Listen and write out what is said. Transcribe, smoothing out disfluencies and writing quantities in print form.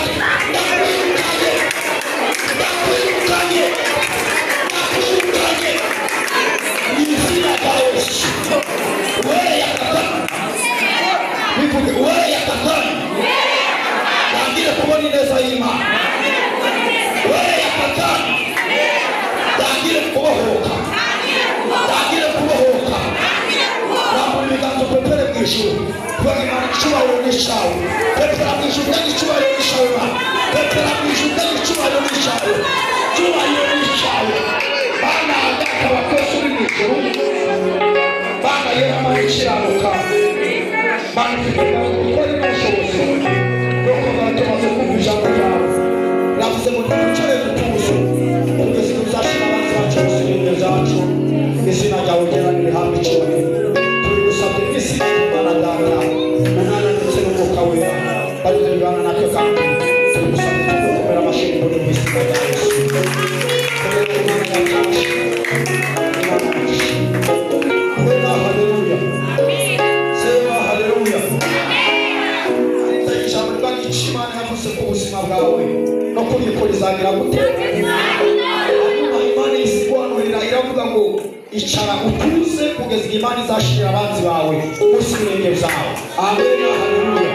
Ndakwirukanye, ndakwirukanye, ndakwirukanye mu izina rya Yesu. Uhereye aka kanya, bivuge, uhereye aka kanya ntangire kubona ineza y'Imana. Uhereye aka kanya ntangire kubohoka, ntangire kubohoka. Rambura ibiganza upepere mu ijuru, kuvuga Imana icyubahiro ni icyawe. Pepera mu ijuru, uvuge icyubahiro ni icyawe Mana. Pepera mu ijuru, uvuge icyubahiro ni icyawe, icyubahiro ni icyawe Mana. Data wa twese uri mu ijuru, Mana yera, Mana ikiranuka, Mana ifite ubutwari n'ubushobozi bwo kuba tumaze kumva ijambo ryawe. Navuze ngo ntitwicare dutuze kugeza igihe uzashira abanzi bacu bose ibirenge byacu. Izina ryawe ryera nirihabwe icyubahiro. Turi gusabye izina ry'Imana Data, Umwana ndetse n'Umwuka Wera barize bibana natwe, kandi turi gusabye tugukomera amashyi muri mu izina rya Yesu. Komera Imana yacu amashyi. Imana yacu. Sema haleluya, sema haleluya. Ijambo rivuga ngo icyo Imana yavuze ku buzima bwawe no kubikora izagira gute? Hanyuma Imana isigwanurira iravuga ngo icara utuze kugeza igihe Imana izashirira abanzi bawe munsi y'ibirenge byawe. Amen, haleluya.